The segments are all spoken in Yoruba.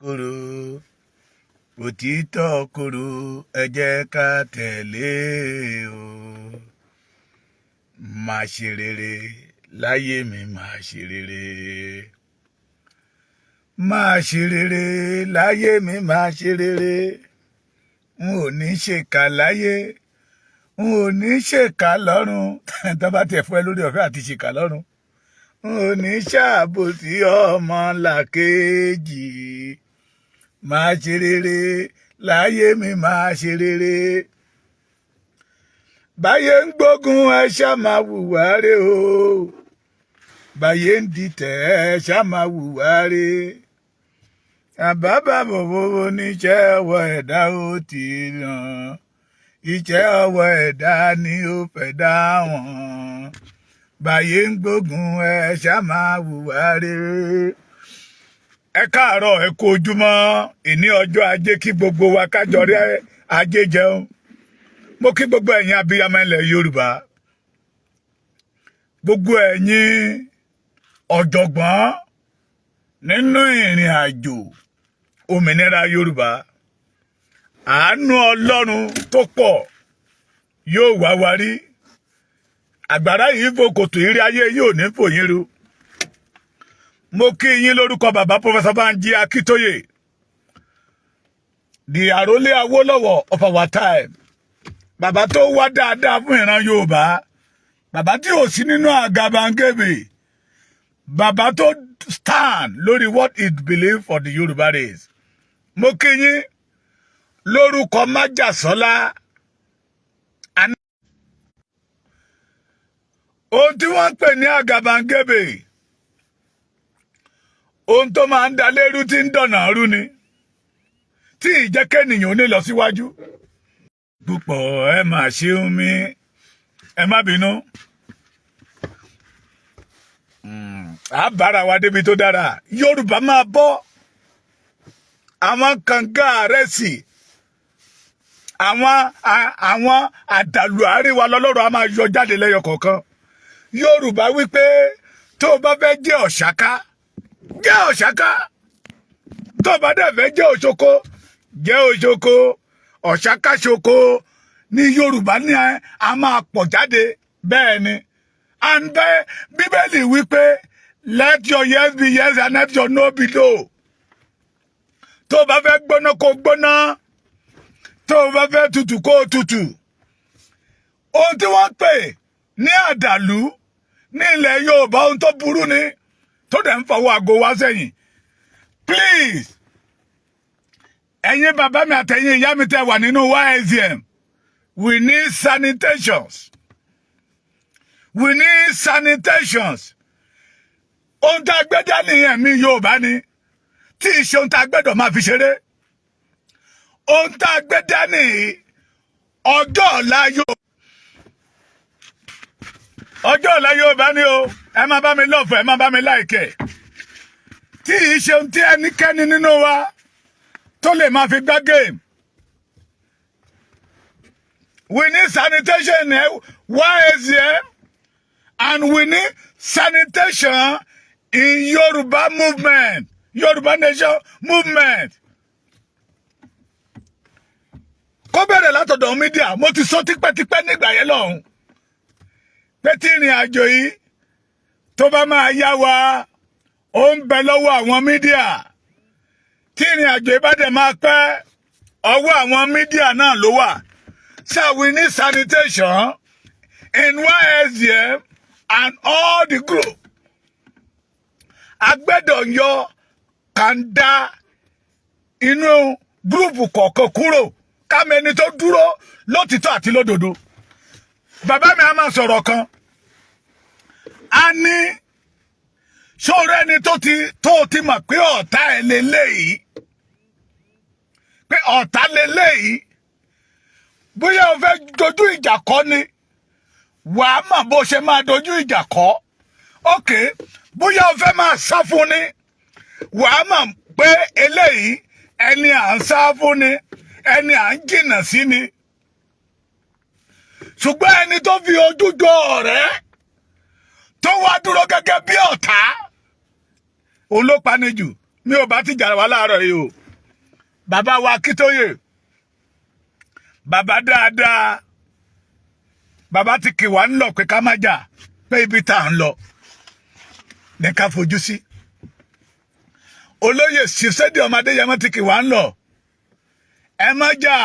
Korò, òtítọ́ korò, ẹ jẹ́ ká tẹ̀lé o. Máa ṣe rere láyé mi, máa ṣe rere, máa ṣe rere láyé mi, máa ṣe rere. N ò ní ṣèkà láyé, n ò ní ṣèkà lọ́run. Tó bá tiẹ̀ fún ẹ lórí ọ̀fẹ́ àti ṣèkà lọ́run, n ò ní ṣàbòsí ọmọ làkejì. Máa ṣe rere láyé mi, máa ṣe rere. Báyé ń gbógun, ẹ ṣá máa wùwá rè o. Báyé ń dìtẹ̀, ẹ ṣá máa wùwá rè. Àbábà bòbò níṣẹ́ ọwọ́ ẹ̀dá ó ti ràn, iṣẹ́ ọwọ́ ẹ̀dá ni ó fẹ́ dá wọn. Báyé ń gbógun, ẹ ṣá máa wùwá rè. Ẹ káàárọ̀, ẹ kú ojúmọ́. Ìní ọjọ́ Ajé, kí gbogbo wa kájọ rí ajé jẹun. Mo kí gbogbo ẹ̀yin abiyamọ ilẹ̀ Yorùbá, gbogbo ẹ̀yin ọ̀jọ̀gbọ́n nínú ìrìn àjò òmìnira Yorùbá. Àánú Ọlọ́run tó pọ̀ yóò wá wa rí. Àgbàrá yìí fò kòtò ìrí ayé yóò ní fò yín ru. Mo kí yín lórúkọ bàbá Professor Banji Akíntóyè, the àrólé Awólọ́wọ̀ of our time, bàbá tó wá dáadáa fún ìran Yorùbá, bàbá tí ò sí nínú àgàbàǹgebè, bàbá tó stand lórí what it believe for the Yorùbá race. Mo kí yín lórúkọ májàsọ́lá. Ohun tí wọ́n ń pè ní àgàbàǹgebè, ohun tó máa ń da lérú tí ń dọ̀nà rú ni, tí ìjẹ́kẹ́nìyàn ò ní lọ síwájú púpọ̀. Ẹ máa ṣeun mi, ẹ má bínú. À bára wa débi tó dára. Yorùbá máa bọ́ àwọn kànga àrẹsì, àwọn àdàlù àríwá lọ́lọ́rọ̀ a máa yọ jáde lẹ́yọ kọ̀ọ̀kan. Yorùbá wípé tó o bá fẹ́ jẹ́ ọ̀ṣáká, jẹ́ ọ̀ṣáká. Tó o bá dẹ̀ fẹ́ jẹ́ òṣoko, jẹ́ òṣoko. Ọ̀ṣáká ṣoko ní Yorùbá ní a máa pọ̀ jáde. Bẹ́ẹ̀ ni, and bẹ́ẹ̀ Bíbélì wípé, "Let your yes be yes and let your no be no." Tó o bá fẹ́ gbóná, kó gbóná. Tó o bá fẹ́ tutù, kó tutù. Ohun tí wọ́n pè ní àdàlú ní ilẹ̀ Yorùbá, ohun tó burú ni, tó dẹ̀ ń fọwọ́ aago wá sẹ́yìn. Please, ẹ̀yin bàbá mi àtẹ̀yin ìyá mi tẹ́ wà nínú YSDM, we need sanitations, we need sanitations. Ohun tá a gbé dání, ẹ̀mí Yorùbá ni, tí ìṣe ohun tá a gbẹ́dọ̀ máa fi ṣeré. Ohun tá a gbé dání, ọjọ́ ọ̀la yóò ọjọ́ ọ̀la Yorùbá ni o. Ẹ má bá mi love, ẹ má bá mi like. Tí ìṣe ohun tí ẹnikẹ́ni nínú wa tó lè máa fi gbá game. We need sanitation in YSDM and we need sanitation in Yoruba movement, Yoruba nation movement. Kó bẹ̀rẹ̀ látọ̀dọ̀ media. Mo ti sọ tipẹ́tipẹ́ nígbà yẹn lọ́hùn pé tí ìrìn àjò yìí tó bá máa yá wa, ó ń bẹ lọ́wọ́ àwọn media. Tí ìrìn àjò yìí bá dẹ̀ máa pẹ́, ọwọ́ àwọn media náà ló wà. So we need sanitation in YSDM and all the group. Agbẹ́dọ̀ yọ kàńdá inú group kọ̀ọ̀kan kúrò, kámi ẹni tó dúró lótìtọ́ àti lódodo. Bàbá mi á máa sọ̀rọ̀ kan, a ní ṣóòrò ẹni tó ti mọ̀ pé ọ̀tá ẹ̀ lélẹ́yìí, pé ọ̀tá lélẹ́yìí, bóyá o fẹ́ dojú ìjà kọ ni, wàá mọ̀ bó ṣe máa dojú ìjà kọ. Ok, bóyá o fẹ́ máa sá fún ni, wàá mọ̀ pé eléyìí, ẹni à ń sá fún ni, ẹni à ń jìnnà sí ni. Ṣùgbọ́n ẹni tó fi ojú jọ ọ̀rẹ́, tó wá dúró gẹ́gẹ́ bí ọ̀tá, òun ló pani jù. Mi ò bá ti jà wá láàárọ̀ yìí o. Bàbá wa Akíntóyè, bàbá dáadáa, bàbá ti kì wá ń lọ pé ká má jà, pé ibi tá à ń lọ ní ká fojú sí. Olóyè Ṣìṣẹ́dì ọmọ Adéyẹmọ ti kì wá ń lọ, ẹ má jà.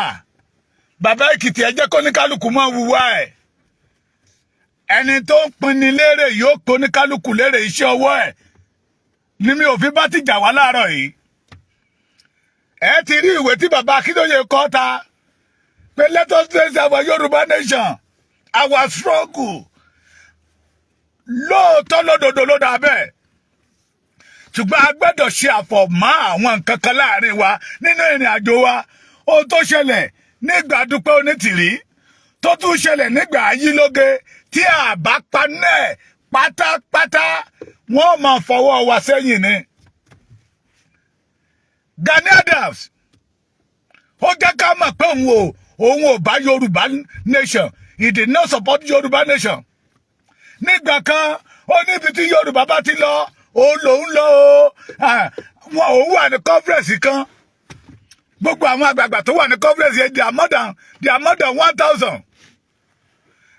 Bàbá Èkìtì, ẹ jẹ́ kó ní kálukú mọ́ wúwá ẹ̀. Ẹni tó ń pinni lérè yóò pé oníkálukú lérè iṣẹ́ ọwọ́ ẹ̀ ní. Mi ò fi bá ti jà wá láàárọ̀ yìí. Ẹ ti rí ìwé tí bàbá Akíntóyè kọ ta pé let us face our Yorùbá nation, our struggle. Lóòótọ́, lódodo ló dà bẹ́ẹ̀, ṣùgbọ́n a gbọ́dọ̀ ṣe àfọ̀mọ́ àwọn nǹkan kan láàrin wa nínú ìrìn àjò wa. Ohun tó ṣẹlẹ̀ nígbà Dúpẹ́ Onítìrí, tó tún ṣẹlẹ̀ nígbà Ayílóge, tí a bá pa náà pátápátá, wọ́n máa fọwọ́ wa sẹ́yìn ni. Gani Adams, ó jẹ́ ká mọ̀ pé òun ò bá Yorùbá nation. He did not support Yorùbá nation. Nígbà kan, ó níbi tí Yorùbá bá ti lọ, òun lòun lọ o. Wọn òun wà ní conference kan, gbogbo àwọn àgbààgbà tó wà ní conference yẹn, they are more than 1,000.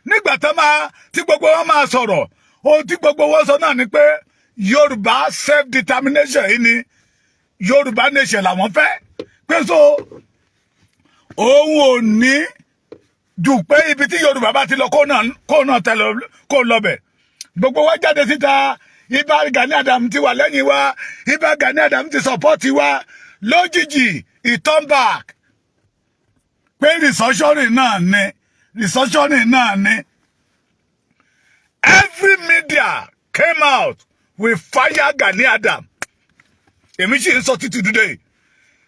Nígbà tó máa tí gbogbo wọn máa sọ̀rọ̀, ohun tí gbogbo wọn sọ náà ni pé Yorùbá self determination yìí ni, Yorùbá nation làwọn fẹ́, pé so òun ò ní jù pé ibi tí Yorùbá bá ti lọ, kó náà tẹ̀lé, kó lọ bẹ̀. Gbogbo wa jáde síta, Ìbà Gani Adams ti wà lẹ́yìn wa, Ìbà Gani Adams ti support wa. Lójijì, he turn back pé restructuring náà ni, restructuring náà ni. Every media came out with fire Gani Adams. Èmi sì ń sọ títí dúdú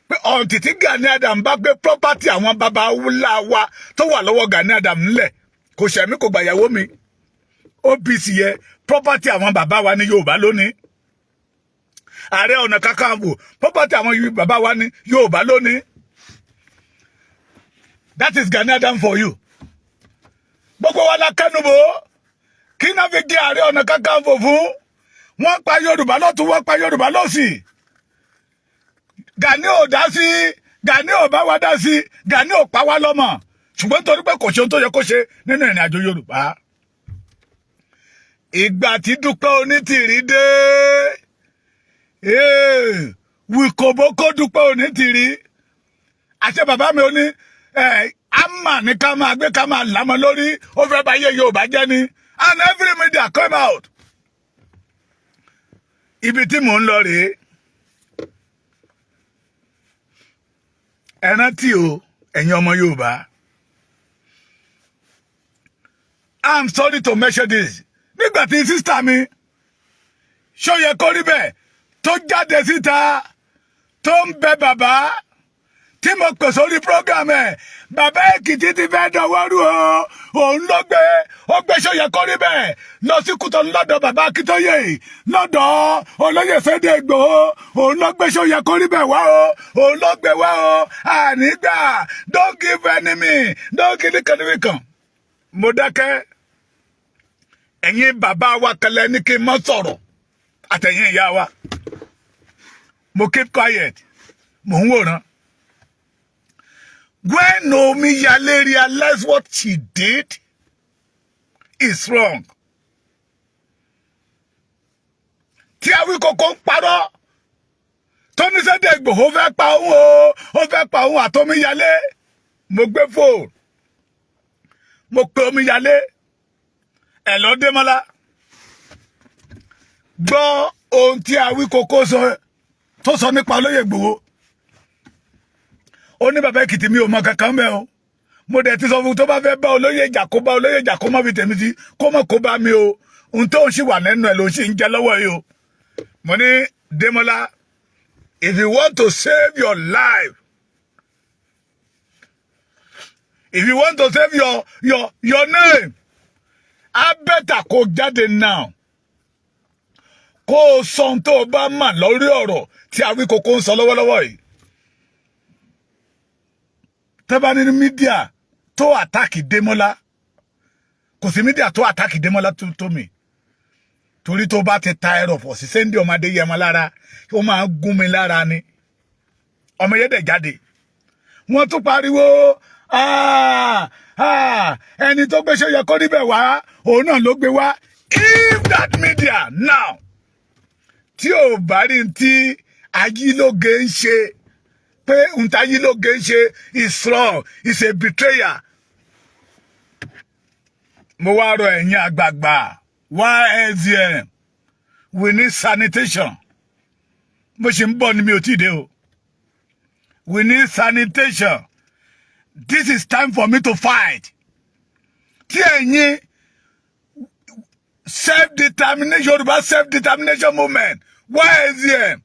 pé ọ̀ǹtì tí Gani Adams bá gbé property àwọn baba ńlá wa tó wà lọ́wọ́ Gani Adams ńlẹ̀, kò ṣẹ̀mí, kò gbàyàwó mi. OPC yẹ property àwọn bàbá wa ní Yorùbá lónìí. Ààrẹ Ọ̀nà Kakanfò, property àwọn bàbá wa ní Yorùbá lónìí. That is Gani Adams for you. Gbogbo wa la kẹnubó kí náà fi jẹ Ààrẹ Ọ̀nà Kakanfò fún. Wọ́n pa Yorùbá lọ́tún, wọ́n pa Yorùbá lọ́sì, Gani ò dá sí, Gani ò bá wa dá sí, Gani ò pa wá lọ́mọ, ṣùgbọ́n nítorí pé kò ṣe ohun tó yẹ kó ṣe nínú ìrìn àjò Yorùbá. Ìgbà tí Dúpẹ́ Onítìrí dé, wìkòbókó Dúpẹ́ Onítìrí, àṣẹ bàbá mi ò ní àmà ní ká máa gbé, ká máa lámọ lórí, ó fẹ́ bá yé Yorùbá jẹ́ ni. And every media come out. Ibi tí mò ń lọ rèé. Ẹ rántí o, ẹ̀yin ọmọ Yorùbá, I'm sorry to mention this. Nígbà tí sister mi, ṣó yẹ kó rí bẹ́ẹ̀, tó jáde síta, tó ń bẹ bàbá tí mo pè sórí program ẹ̀, bàbá Èkìtì ti fẹ́ dọwọ́rú o, òun ló gbé, ó gbé ṣó yẹ kó rí bẹ́ẹ̀ lọ sí Kútọ́nù lọ́dọ̀ bàbá Akíntóyè, lọ́dọ̀ olóyè Sunday Ìgbòho. Òun ló gbé ṣó yẹ kó rí bẹ́ẹ̀ wá o, òun ló gbé wá o. Ànígbà don't give enemy, don't give kan. Mo dákẹ́. Ẹ̀yin bàbá wa kẹlẹ́ ní kí n má sọ̀rọ̀, àtẹ̀yìn ìyá wa. Mo keep quiet, mò ń wòran. When Omiyale realized what she did is wrong, tí Awíkókó ń parọ́, tó ní Sunday Ìgbòho fẹ́ pa òun o, ó fẹ́ pa òun àtOmíyalé, mo gbé fóònù, mo pe Omíyalé ẹ̀ lọ́dẹ́mọ́lá, gbọ́ ohun tí Awíkókó sọ, tó sọ nípa olóyè Ìgbòho. Ó ní, "Bàbá Èkìtì, mi ò mọ kankan mẹ́ o. Mo dẹ̀ ti sọ fún tó bá fẹ́ bá olóyè jà, kó bá olóyè jà, kó má fi tèmi sí, kó má kó bá mi o. Ohun tó ń ṣì wà nínú ẹ̀ ló ṣì ń jẹ lọ́wọ́ yìí o." Mo ní, "Démọ́lá, if you want to save your life, if you want to save your name, á better kó jáde now, kó o sọ ohun tó o bá mà lórí ọ̀rọ̀ tí Awíkókó ń sọ lọ́wọ́lọ́wọ́ yìí." Tẹ́ bá nínú media tó attack Démọ́lá, kò sí media tó attack Démọ́lá tó mi. Torí tó bá ti ta ẹrọ̀fọ̀ sí Sunday ọmọ Adéyẹmọ lára, ó máa ń gún mi lára ni. Ọmọ yẹn dẹ̀ jáde, wọ́n tún pariwo, "Ah, ah, ẹni tó gbéṣẹ́ yẹ kó níbẹ̀ wá, òun náà ló gbé wá." If that media now tí ò bá rí tí Ajílóge ń ṣe, pé ohun tí Ajílóge ń ṣe is wrong, is a betrayer. Mo wá rọ ẹ̀yin àgbààgbà YSDM, we need sanitation. Mo ṣe ń bọ̀ ni, mi ò tí ì dé o. We need sanitation. This is time for me to fight. Tí ẹ̀yin self-determination, Yorùbá self-determination movement, YSDM,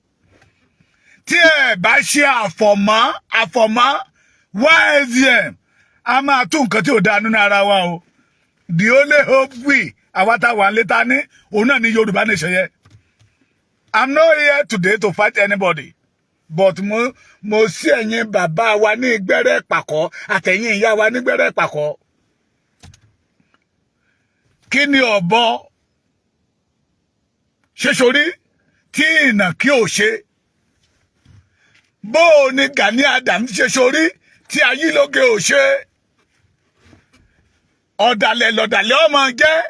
tí ẹ bá ṣe àfọ̀mọ́ àfọ̀mọ́ YSDM, a máa tún nǹkan tí ò dáa nínú ara wa o. The only hope we, àwa tá wà létà ní òun náà ní Yorùbá nation yẹn. I'm not here today to fight anybody, but mo sí ẹ̀yin bàbá wa ní gbẹ́rẹ́ pàkọ́, àtẹ̀yin ìyá wa ní gbẹ́rẹ́ pàkọ́. Kí ni ọ̀bọ ṣe sórí tí ìnàkí ò ṣe? Bó o ní Gani Adams ṣe sórí tí Ayílóge ò ṣe? Ọ̀dàlẹ̀ lọ̀dàlẹ̀ ọmọ jẹ́.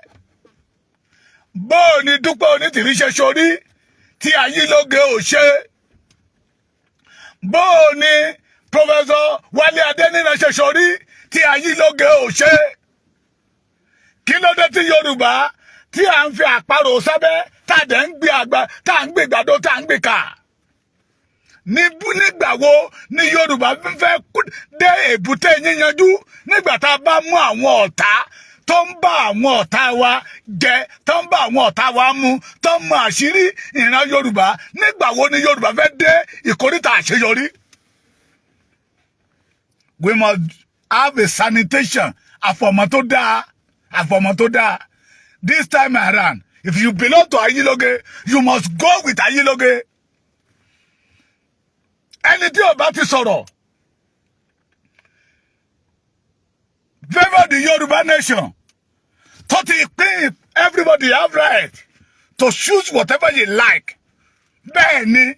Bó o ní Dúpẹ́ Onítìrí ṣe sórí tí Ayílóge ò ṣe? Bó o ní Professor Wálé Adéníran ṣe sórí tí Ayílóge ò ṣe? Kí ló dé tí Yorùbá tí à ń fi àparò sábẹ́, tá a dẹ̀ ń gbé àgbà, tá à ń gbé ìgbàdo, tá à ń gbé kà? Nígbà wo ni Yorùbá fẹ́ dé èbúté yíyanjú? Nígbà tá a bá mú àwọn ọ̀tá tó ń bá àwọn ọ̀tá wa jẹ, tó ń bá àwọn ọ̀tá wa mú, tó ń mọ àṣírí ìran Yorùbá, nígbà wo ni Yorùbá fẹ́ dé ìkóríta àṣeyọrí? We must have a sanitation, àfọ̀mọ́ tó dáa, àfọ̀mọ́ tó dáa. This time around, if you belong to Ayiloge, you must go with Ayiloge. Ẹni tí ò bá ti sọ̀rọ̀ favour the Yorùbá nation, tó ti pín, everybody have right to choose whatever you like. Bẹ́ẹ̀ ni,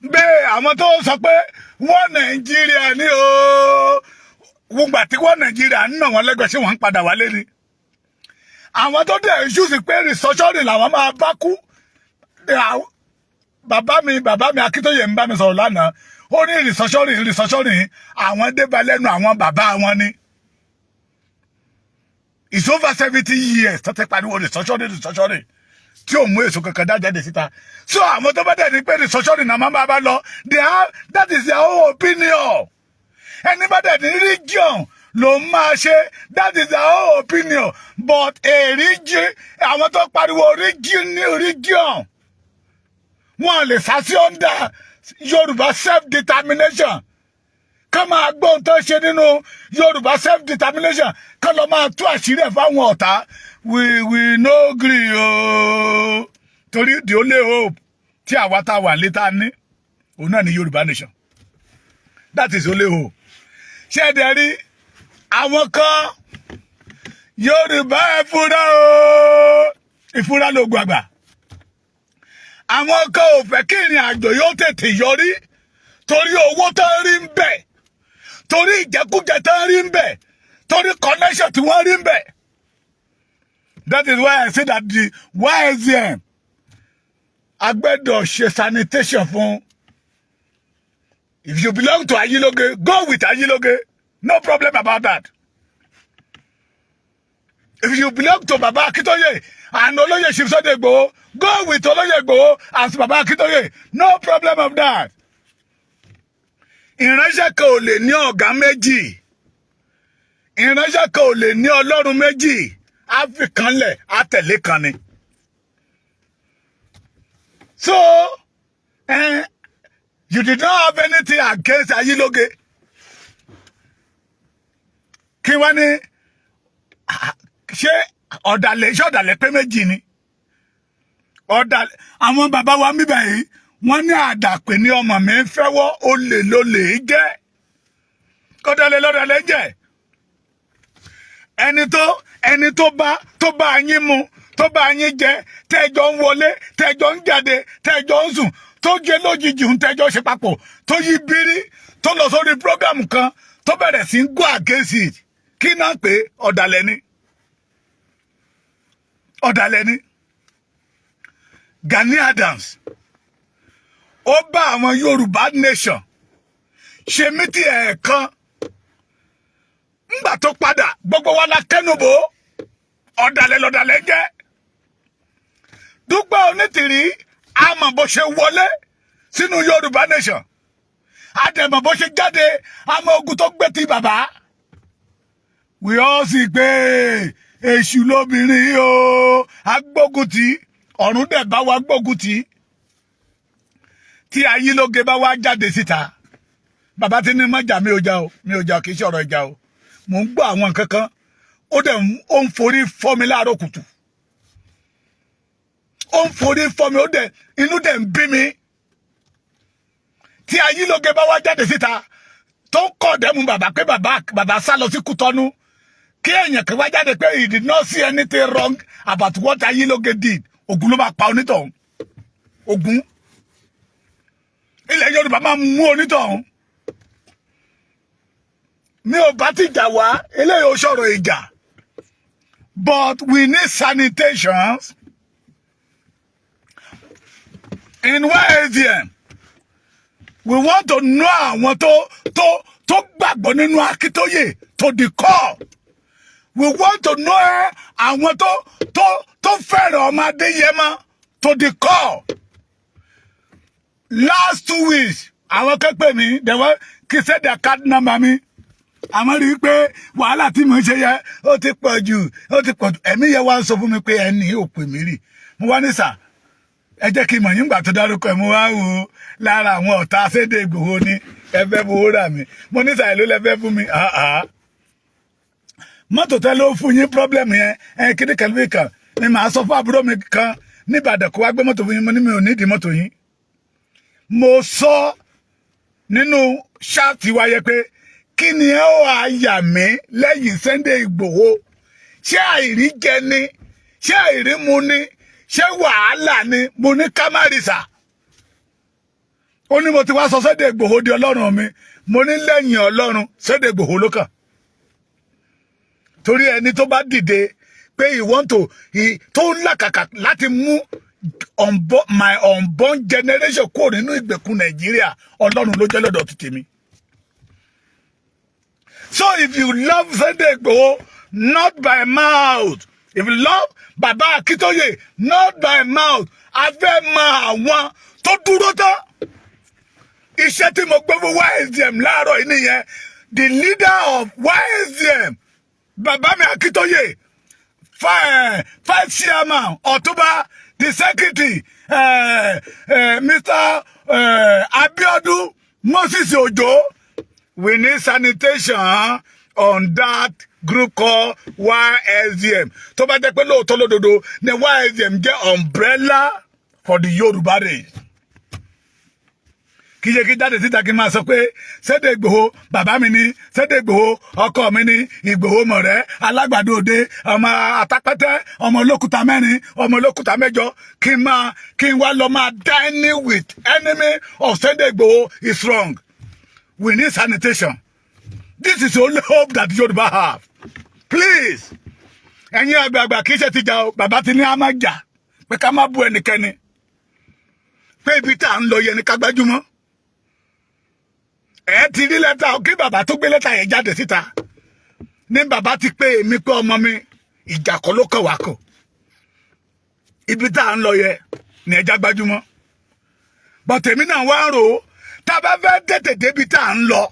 bẹ́ẹ̀ àwọn tó sọ pé wọ́n Nàìjíríà ní o, gbogbo àti wọ́n Nàìjíríà ń nà wọ́n lẹ́gbẹ̀ẹ́, ṣé wọ́n ń padà wálé ni? Àwọn tó dẹ̀ ń choose pé restructuring làwọn máa bá kú. Bàbá mi Akíntóyè ń bá mi sọ̀rọ̀ lánàá, ó ní restructuring, restructuring, àwọn débà lẹ́nu àwọn bàbá wọn ni. It's over 70 years tó ti pariwo restructuring, restructuring, tí ò mú èso kankan dá jáde síta. So àwọn tó bá dẹ̀ ní pé restructuring náà máa bá lọ, they have, that is their own opinion. Ẹni bá dẹ̀ ní region ló máa ṣe, that is their own opinion. But a region, àwọn tó pariwo region, region, wọn lè sá sí under Yorùbá self-determination, ká máa gbọ́ ohun tó ṣe nínú Yorùbá self-determination, ká lọ máa tú àṣírí ẹ̀ fáwọn ọ̀tá. We no gree o, torí the only hope tí àwa tá a wà létà ní òun náà ní Yorùbá nation. That is only hope. Ṣé ẹ dẹ̀ rí àwọn kan, Yorùbá, ẹ fúnra o, ìfúnra lóògùn àgbà. Àwọn kan ò fẹ́ kí ìrìn àjò yóò tètè yọrí, torí owó tó ń rí ń bẹ̀, torí ìjẹkújẹ tó ń rí ń bẹ̀, torí connection tí wọ́n rí ń bẹ̀. That is why I say that the YSDM a gbọ́dọ̀ ṣe sanitation fún. If you belong to Ayiloge, go with Ayiloge, no problem about that. If you belong to Baba Akintoye and Olóyè Chief Sunday Igboho, go with Olóyè Igboho and Baba Akintoye, no problem of that. Ìránṣẹ́ kan ò lè ní ọ̀gá méjì, ìránṣẹ́ kan ò lè ní ọlọ́run méjì. Á fi kan lẹ̀, á tẹ̀lé kan ni. So you did not have anything against Ayiloge. Kí wọ́n ní ṣé ọ̀dàlẹ̀, ṣé ọ̀dàlẹ̀ pé méjì ni? Ọ̀dàlẹ̀ àwọn bàbá wa ń bíbẹ̀ yìí, wọ́n ní àdàpè ní ọmọ mi ń fẹ́wọ́, olè lolè jẹ́, ọ̀dàlẹ̀ lọ̀dàlẹ̀ jẹ́. Ẹni tó bá yín mu, Tó bá yín jẹ, tẹ́jọ́ ń wọlé, tẹ́jọ́ ń jáde, tẹ́jọ́ ń sùn, tó jẹ lójijì ń tẹ́jọ́ ṣe papọ̀, tó yí bírí, tó lọ sórí program kan, tó bẹ̀rẹ̀ sí ń go against it, kí náà pé ọ̀dàlẹ̀ ni, ọ̀dàlẹ̀ ni. Gani Adams, ó bá àwọn Yorùbá nation ṣe mítì ẹ̀ẹ̀kan. Ńgbà tó padà, gbogbo wa la kẹnubó. Ọ̀dàlẹ̀ lọ̀dàlẹ̀ jẹ́. Dúpẹ́ Onítìrí, àmọ́ bó ṣe wọlé sínú Yorùbá nation, àdẹ̀mọ̀ bó ṣe jáde, àmọ́ ogun tó gbé ti bàbá. We all see pé èṣù lóbìnrin o, agbógun tí ọ̀run dẹ̀ bá wa gbógun tí. Tí ayílóge bá wá jáde síta, bàbá tí ní mọ́jà, mi ò já o, mi ò já, kì í ṣe ọ̀rọ̀ ìjà o. Mò ń gbọ́ àwọn nǹkan kan, ó dẹ̀ ó ń forí fọ́ mi láàárọ̀ kùtù, ó ń forí fọ́ mi, ó dẹ̀ inú dẹ̀ ń bí mi. Tí ayílóge bá wá jáde síta, tó ń kọ̀ dẹ́mu bàbá pé bàbá sá lọ sí Kútọ́nù, kí èèyàn kan wá jáde pé he did not see anything wrong about what ayílóge did, Ògún ló máa pa onítọ̀hún. Ògún ilẹ̀ Yorùbá máa mú onítọ̀hún. Mi ò bá ti jà wá, eléyìí ò sọ̀rọ̀ ìjà, but we need sanitation in YSDM. We want to know àwọn tó gbàgbọ́ nínú Akíntóyè to the core. We want to know àwọn tó fẹ́ràn ọmọ Adéyẹmọ to the core. Last 2 weeks, àwọn kẹ́pẹ́ mi, they were kí send their card number mi. Àwọn rí i pé wàhálà tí mo ń ṣe yẹ, ó ti pọ̀ jù, ó ti pọ̀ jù. Ẹ̀mí yẹn wá ń sọ fún mi pé ẹni ò pè mí rí. Mo wá ní, "Sà, ẹ jẹ́ kí n mọ̀ yín." Gbà tó dárúkọ ẹ̀, mo wá wò ó, lára àwọn ọ̀tá Sunday Ìgbòho ní ẹ fẹ́ fowó rà mí. Mo ní, "Sà, èló lẹ fẹ́ fún mi?" Mọ́tò tẹ́ ló fún yín problem yẹn, ẹ kíní kan bí kan ni màá sọ fún àbúrò mi kan níBàdàn kó wá gbé mọ́tò fún yín. Mo ní mi ò nídìí mọ́tò yín. Mo sọ nínú chat wáyé pé kí ni ẹ ó àyà mí lẹ́yìn Sunday Ìgbòho? Ṣé àìrí jẹ ni? Ṣé àìrí mu ni? Ṣé wàhálà ni? Mo ní kámárìsà. Ó ní mo ti wá sọ Sunday Ìgbòho di ọlọ́run mi. Mo ní lẹ́yìn Ọlọ́run, Sunday Ìgbòho ló kàn, torí ẹni tó bá dìde pé he want to he tó ń làkàkà láti mú my unborn generation kúrò nínú ìgbèkùn Nàìjíríà, Ọlọ́run ló jẹ́ lọ́dọ̀ ti tèmi. So if you love Sunday Igboho, not by mouth, if you love Baba Akintoye, not by mouth, a fẹ́ mọ àwọn tó dúró tán. Iṣẹ́ tí mo gbé fún YSDM láàárọ̀ yìí nìyẹn. The leader of YSDM, bàbá mi Akíntóyè, vice chairman Ọ̀túnba, the secretary, Mr. Abiodun Moses Ojo, we need sanitation on that group called YSDM. Tó bá jẹ́ pé lóòótọ́ lódodo ni YSDM jẹ́ umbrella for the Yorùbá race, kì í ṣe kí jáde síta kí n máa sọ pé Sunday Igboho bàbá mi ni, Sunday Igboho ọkọ mi ni, Ìgbòho mọ̀rẹ́ alágbàdo òde, ọmọ àtàpẹ́tẹ́, ọmọ olókùúta mẹ́rin, ọmọ olókùúta mẹ́jọ, kí n máa kí n wá lọ máa dining with enemy of Sunday Igboho is wrong. We need sanitation. This is the only hope that Yorùbá have. Please, ẹ̀yin àgbààgbà, kì í ṣe tìjà o. Bàbá ti ní a máa jà pé ká má bú ẹnikẹ́ni, pé ibi tá à ń lọ yẹn ni ká gbájúmọ́. Ẹ ti rí lẹ́tà kí bàbá tó gbé lẹ́tà yẹn jáde síta ní bàbá ti pé èmi pé ọmọ mi, ìjà kọ́ ló kàn wá kọ̀, ibi tá à ń lọ yẹ ní ẹja gbájúmọ́. Bọ̀tẹ̀mí náà wá ń rò ó, tá a bá fẹ́ tètè débi tá à ń lọ,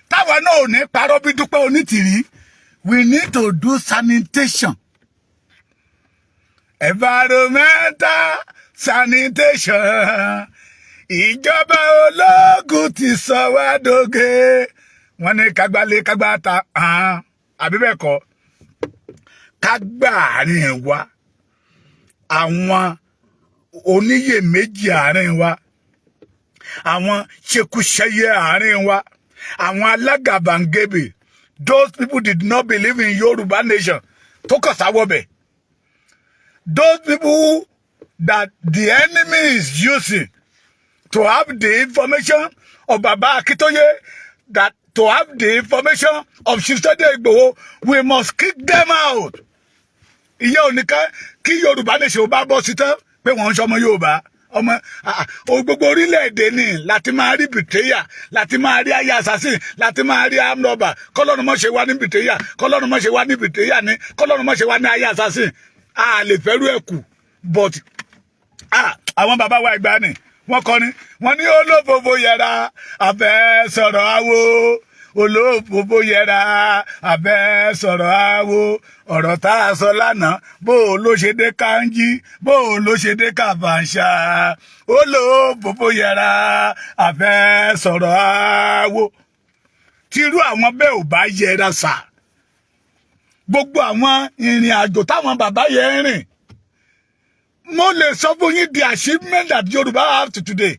táwa náà ò ní parọ́ bí Dúpẹ́ Onítìrí, we need to do sanitation, environmental sanitation. Ìjọba ológun ti sọ wá dóge. Wọ́n ní kágbálé kágbáta, àbí bẹ́ẹ̀ kọ́? Kágbá àárín wa, àwọn oníyèméjì àárín wa, àwọn ṣekúṣẹyẹ àárín wa, àwọn alágàbàǹgebè, those people did not believe in Yorùbá nation, tó kàn sáwọ́ bẹ̀. Those people that the enemy is using to have the information of Baba Akintoye, that to have the information of Chief Sunday Igboho, we must kick them out. Ìyẹn ò ní ká kí Yorùbá nation bá bọ́ sí tán pé wọ́n ń sọmọ Yorùbá ọmọ gbogbo orílẹ̀-èdè ni láti máa rí betrayer, láti máa rí aya assassin, láti máa rí armed robber. Kọ́lọ́run mọ́ ṣe wá ní betrayer, kọ́lọ́run mọ́ ṣe wá ní betrayer ni, kọ́lọ́run mọ́ ṣe wá ní aya assassin. A lè fẹ́rù ẹ̀ kù, but àwọn bàbá wa ìgbà ni wọ́n kọrin, wọ́n ní olófòfò yẹra àfẹ́ sọ̀rọ̀ awo, olófòfò yẹra àfẹ́ sọ̀rọ̀ awo, ọ̀rọ̀ tá a sọ lánàá, bó o ló ṣe dé Kánjí, bó o ló ṣe dé Kàfàǹṣà, olófòfò yẹra àfẹ́ sọ̀rọ̀ awo. Tírú àwọn bẹ́ẹ̀ ò bá yẹra sà, gbogbo àwọn ìrìn àjò táwọn bàbá yẹn ń rìn, mo lè sọ fún yín, the achievement that Yorùbá have to today,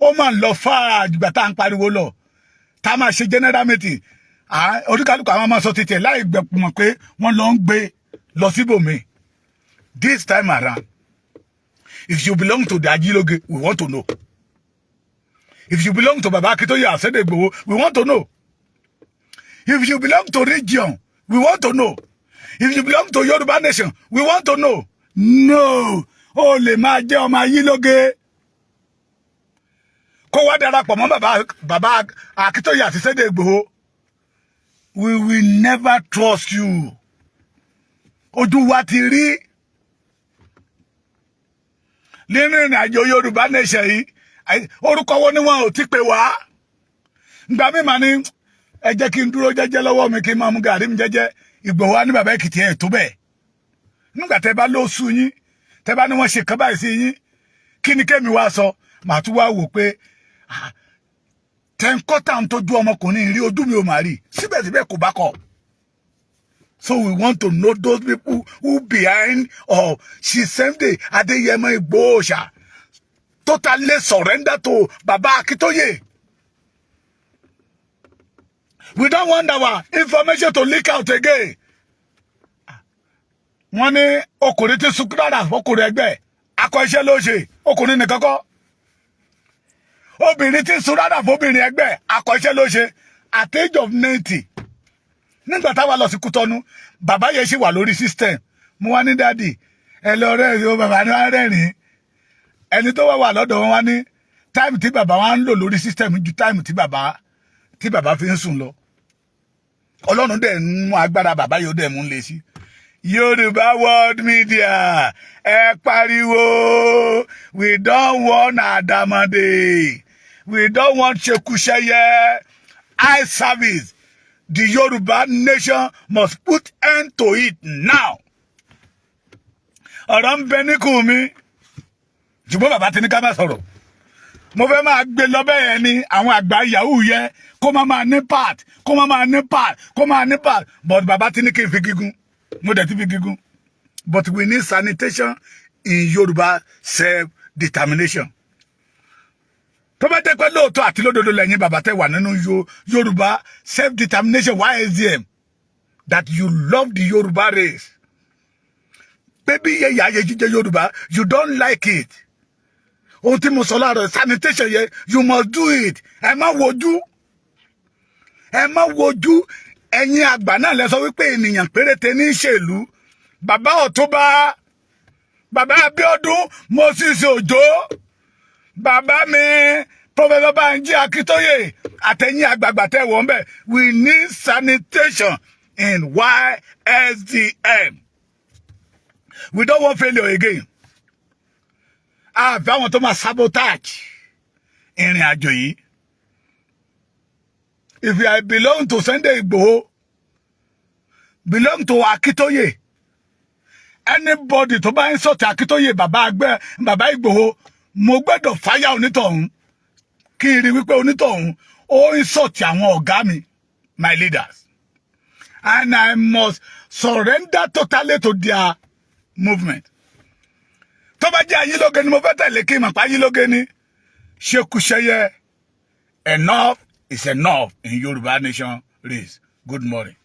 ó máa ń lọ fáà ìgbà tá à ń pariwo lọ, tá a máa ṣe general meeting, oníkálukú àwọn máa sọ títẹ̀ láì gbẹ̀mọ̀ pé wọ́n lọ ń gbé lọ síbòmí. This time around, if you belong to the Ajiloge, we want to know. If you belong to Baba Akintoye, Sunday Igboho, we want to know. If you belong to region, we want to know. If you belong to Yoruba nation, we want to know. No, o lè máa jẹ́ ọmọ Ayílóge kó wá darapọ̀ mọ́ bàbá Akíntóyè àti Sunday Igboho. We will never trust you. Ojú wa ti rí nínú ìrìn àjò Yorùbá nation yìí. Orúkọ wo ni wọn ò ti pè wá? Ìgbà mi mà ní ẹ jẹ́ kí n dúró jẹ́jẹ́ lọ́wọ́ mi, kí n máa mú gàrí mi jẹ́jẹ́. Ìgbòho wa ní bàbá Èkìtì ẹ̀ tó bẹ́ẹ̀. Nígbà tẹ́ bá ló sú yín, tẹ́ bá ní wọ́n ṣe kán báyìí sí yín, kí ni kémi wá sọ? Màá tún wá wò pé tẹ́ńkọ́tà ń tójú ọmọkùnrin rí, ojú mi ò mà rí, síbẹ̀síbẹ̀ kò bá kọ̀. So we want to know those people who behind or Chief Sunday Adéyẹmọ Ìgbòho ṣá totally surrender to Baba Akintoye. We don't want our information to leak out again. Wọ́n ní ọkùnrin tí sunkún dára, ọkùnrin ẹgbẹ́ akọ iṣẹ́ ló ṣe, ọkùnrin nìkan kọ́. Obìnrin tí sun rárá fóbìnrin ẹgbẹ́, akọ iṣẹ́ ló ṣe. At age of 90, nígbà táwa lọ sí Kútọ́nù, bàbá yẹn ṣì wà lórí system. Mo wá ní, "Daddy, ẹ lọ rẹ́rìn o." Bàbá ní wọ́n rẹ́rìn. Ẹni tó wà wà lọ́dọ̀ wọn wá ní time tí bàbá wa ń lò lórí system ju time tí bàbá fi ń sùn lọ. Ọlọ́run dẹ̀ ń mú agbára bàbá yóò dẹ̀ mú lé sí. Yorùbá World Media, ẹ pariwo, we don't want Adamade, we don't want Ṣekúṣẹyẹ. Eye service, the Yorùbá nation must put end to it now. Ọ̀rọ̀ ń bẹ níkùn mi, ṣùgbọ́n bàbá ti ní ká má sọ̀rọ̀. Mo fẹ́ máa gbé lọ́bẹ̀ yẹn ni àwọn àgbà yahoo yẹ kó má máa ní part, kó má máa ní part, kó máa ní part, but bàbá ti ní kí n fi gígùn, mo dẹ̀ ti fi gígùn. But we need sanitation in Yorùbá self-determination. Tó bá jẹ́ pé lóòótọ́ àti lódodo lẹ́yìn bàbá tẹ́ wà nínú Yorùbá self-determination, YSDM, that you love the Yorùbá race, pé bí yẹ̀yà ayé jíjẹ Yorùbá, you don't like it, ohun tí mo sọ láàárọ̀, sanitation yẹn, you must do it. Ẹ má wojú, ẹ má wojú. Ẹ̀yin àgbà náà lẹ sọ wípé ènìyàn péréte ní í ṣèlú. Bàbá Ọ̀túnba, bàbá Abíọ́dún Moses Òjó, bàbá mi Professor Banji Akíntóyè, àtẹ̀yìn àgbààgbà tẹ̀ wọ́n bẹ̀, we need sanitation in YSDM. We don't want failure again. Àfẹ́ àwọn tó máa sabotage ìrìn àjò yìí. If you belong to Sunday Igboho, belong to Akíntóyè, anybody tó bá ń sọ̀tẹ̀ Akíntóyè, bàbá àgbẹ̀, bàbá Ìgbòho, mo gbọ́dọ̀ fáyà onítọ̀hún kí n rí wípé onítọ̀hún ó ń sọ̀tẹ̀ àwọn ọ̀gá mi, my leaders, and I must surrender totally to their movement. Tó bá jẹ́ Ayílóge ni mo fẹ́ tẹ̀lé, kí n mọ̀ pé Ayílóge ni. Ṣekúṣẹyẹ, enough is enough in Yorùbá nation race. Good morning.